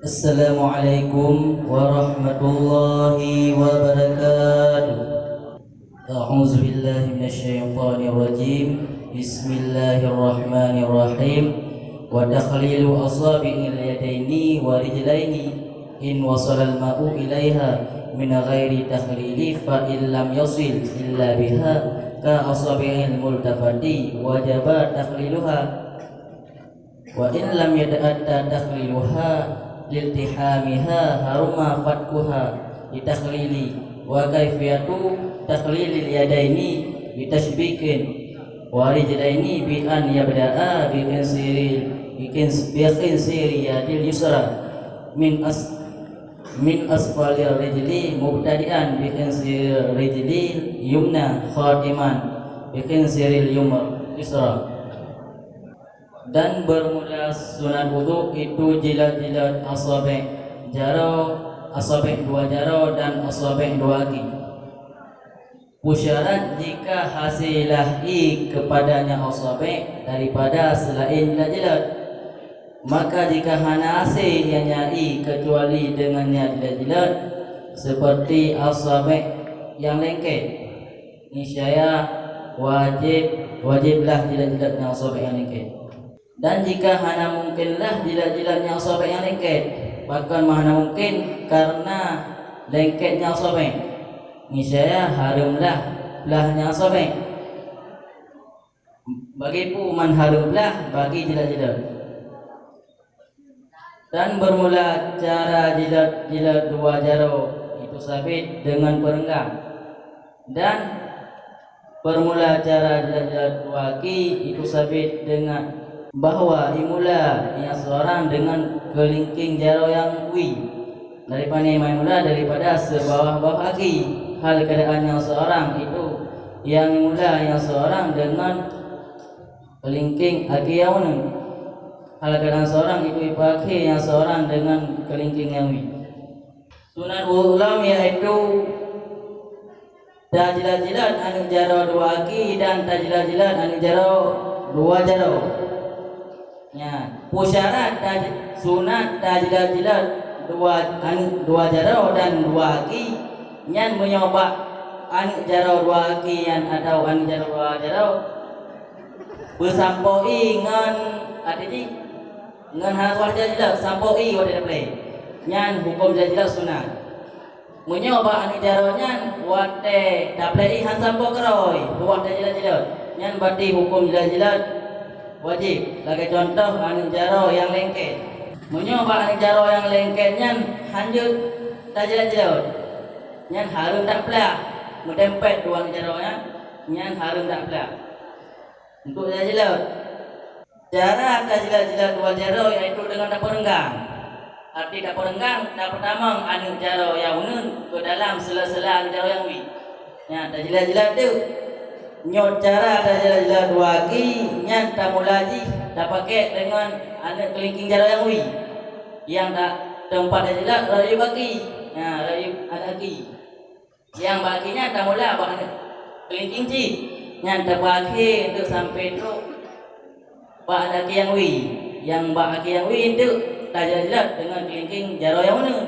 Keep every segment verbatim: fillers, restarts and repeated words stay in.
Assalamualaikum warahmatullahi wabarakatuh. A'udzubillahi minasyaitonirrajim. Bismillahirrahmanirrahim. Wa takhlilu asabi'il yadaini wa rijlaini in wasalal ma'u ilaiha min ghairi takhlili, fa in lam yasil illa biha ka asabi'il multafati wajaba takhliluha. Wa in lam yata'atta takhliluha liltihamiha haruma fatkuha litakhlili, wa kaifiyatu takhlilil yadaini bitashbikin wa rijlaini bi an yabda'a bi khinsiri, bi khins-, bi khinsiri yadil yusra min as-, min asfalir rijli mubtadi'an bi khinsiri rijli yumna khatiman bi khinsiril yum-, yusra. Dan bermula sunat wudu itu jilat-jilat asabi' jaroe, asabi' dua jaroe dan asabi' dua aki. Peue syarat jika hase lah ie kepadanya asabi' daripada seulaén jilat-jilat? Maka jika hana hase nyan ie kecuali dengan nyan jilat-jilat, seperti asabi' nyang lengket, niscaya wajéb, wajéb lah jilat-jilat nyang asabi' nyang lengket. Dan jika hana mungken lah jilat-jilat nyang asabi' nyang lengket, pakon meuhana mungken kareuna lengket nyang asabi', niscaya hareuem lah blah nyang asabi'. Bagi peue man hareuem blah bagi jilat-jilat? Dan bermula cara jilat-jilat dua jaroe itu sabit dengan peurenggang. Dan bermula cara jilat-jilat dua aki itu sabit dengan bahwa imula nyang seurang dengan keulingking jaroe nyang wie. Dari pane imula? Daripada seubawah-bawah aki. Hal keuadaan nyang seurang itu, nyang imula nyang seurang dengan keulingking aki nyang uneuen. Hal keuadaan seurang itu ipeuakhé nyang seurang dengan keulingking nyang wie. Sunat wudu lom yaitu tajilat-jilat aneuk jaroe dua aki dan tajilat-jilat aneuk jaroe dua jaroe. Nyan, peue syarat taj-, sunat tajilat-jilat dua aneuk dua jaroe dan dua aki, nyan meunyoe bak aneuk jaroe dua aki nyan atawa aneuk jaroe dua jaroe, beusampoe ie ngon, até jih, ngon hana tuwah jilat-jilat, sampoe ie watée taplé. Nyan huköm jilat-jilat sunat. Meunyoe bak aneuk jaroe nyan watée taplé ie han sampoe keurôi, tuwah tajilat-jilat, nyan berarti huköm jilat-jilat wajéb. Lagée cuntoh aneuk jaroe nyang lengket. Meunyoe bak aneuk jaroe nyang lengket nyan han jeuet tajilat-jilat, nyan hareuem taplah, meutempet dua aneuk jaroe nyan, nyan hareuem taplah. Untuk jilat-jilat. Cara tajilat-jilat dua jaroe yaitu deungon tapeurenggang. Arti tapeurenggang, tapeutamong aneuk jaroe nyang uneuen keu dalam sela-sela aneuk jaroe nyang wie. Nyan tajilat-jilat teuk. Nyoe cara tajilat-jilat dua aki, nyan tamula jih tapakék deungon aneuk keulingking jaroe nyang wie. Nyang ta-, teumpat tajilat rayeuk aki. Nyan rayeuk aneuk aki. Nyang bak aki nyan tamula bak aneuk keulingking cit, nyan tapeuakhé teuk sampoe trok bak aneuk aki nyang wie. Nyang bak aki nyang wie teuk tajilat-jilat deungon keulingking jaroe nyang uneuen.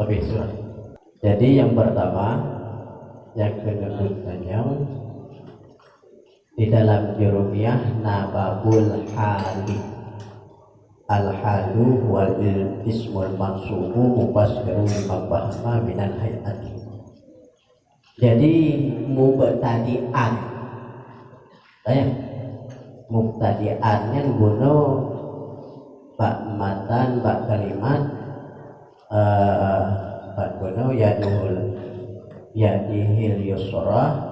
Habis surat. Jadi yang pertama, yang keuneuk tanyong, di dalam Jurumiyah na babul hali. Al-halu huwal ismul mansubu mufassiru liman fahama minal hay'ati. Jadi mubtadi'an. Tanya. Mubtadi'an nyan bunoe bak matan, bak kalimat, eh, bak bunoe yaduhul, yadihil yusra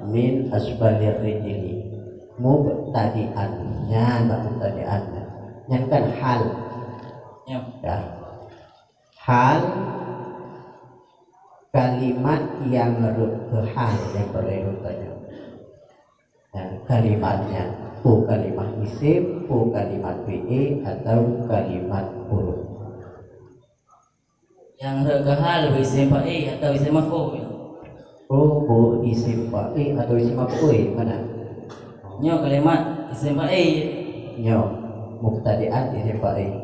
min asfalir rijli. Mubtadi'an. Nyan bak mubtadi'an. Nyan kan hal. Ya. Ya. Hal kalimat nyang rhot keu hal nyang peureulée rhot tanyoe. Nah, kalimat nyan, peue kalimat isim, peue kalimat fi'il, atau kalimat huruf. Nyang rhot keu hal, isim fa'il atau isim maf'ul? Oh, peue isim fa'il atau isim maf'ul, mana? Nyoe kalimat isim fa'il. Nyoe, mubtadi'at isim fa'il.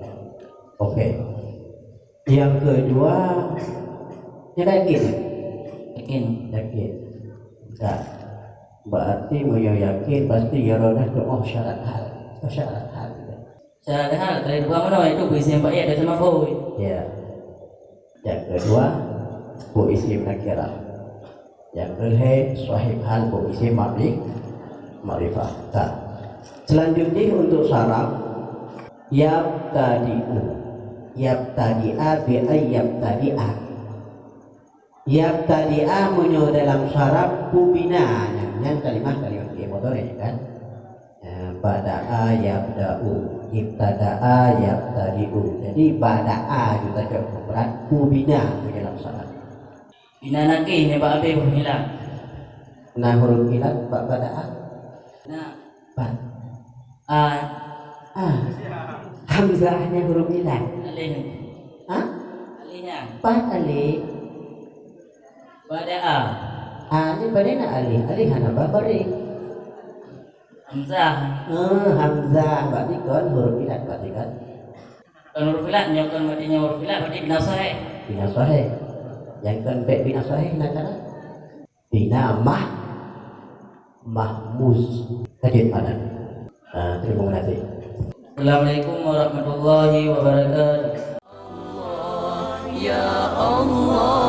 Oke. Nyang keudua, nyan yakin? Yakin. Yakin. Dah. Berarti meunyoe yakin, pasti ya roh dah tu'oh syarat hal. Syarat hal. Syarat hal, kalau bukan mana itu berisim fa'il atau sama fa'il. Ya. Nyang keudua, bu isim nakirah. Nyang keulhèe, sahib hal bu isim ma'ri-, ma'rifah. Nah, selanjutnya untuk saraf, yabtadi'u. Yabtadi'a bi ay yabtadi'a. Yabtadi'a meunyoe dalam saraf bubina, nyan, nyan kalimah-kalimah fi'il mudhari' kan? Ya, bada'a yabda'u, ibtada'a yabtadi'u. Jadi bada'a juga cok mufrad, bubina meunyoe dalam saraf. Bina nakih nibak abéh huruf ilat. Nah, huruf ilat bak bada'a. Nah, bak. A. A. Hamzah nyan huruf ilat. Alif. Ha? Alif nyan. Pat alif. Bada'a. A ni pada na alif. Alif hana ba bari. Hamzah. Eh, hamzah berarti kon huruf ilat berarti kan? Kon huruf ilat, nyoe kon berarti nyoe huruf ilat berarti bina sahih. Bina sahih. Nyang kon bèk bina sahih na kana? Bina mah-, mahmuz. Ka jeuet padan. Ah, terima kasih. Assalamualaikum warahmatullahi wabarakatuh. Ya Allah.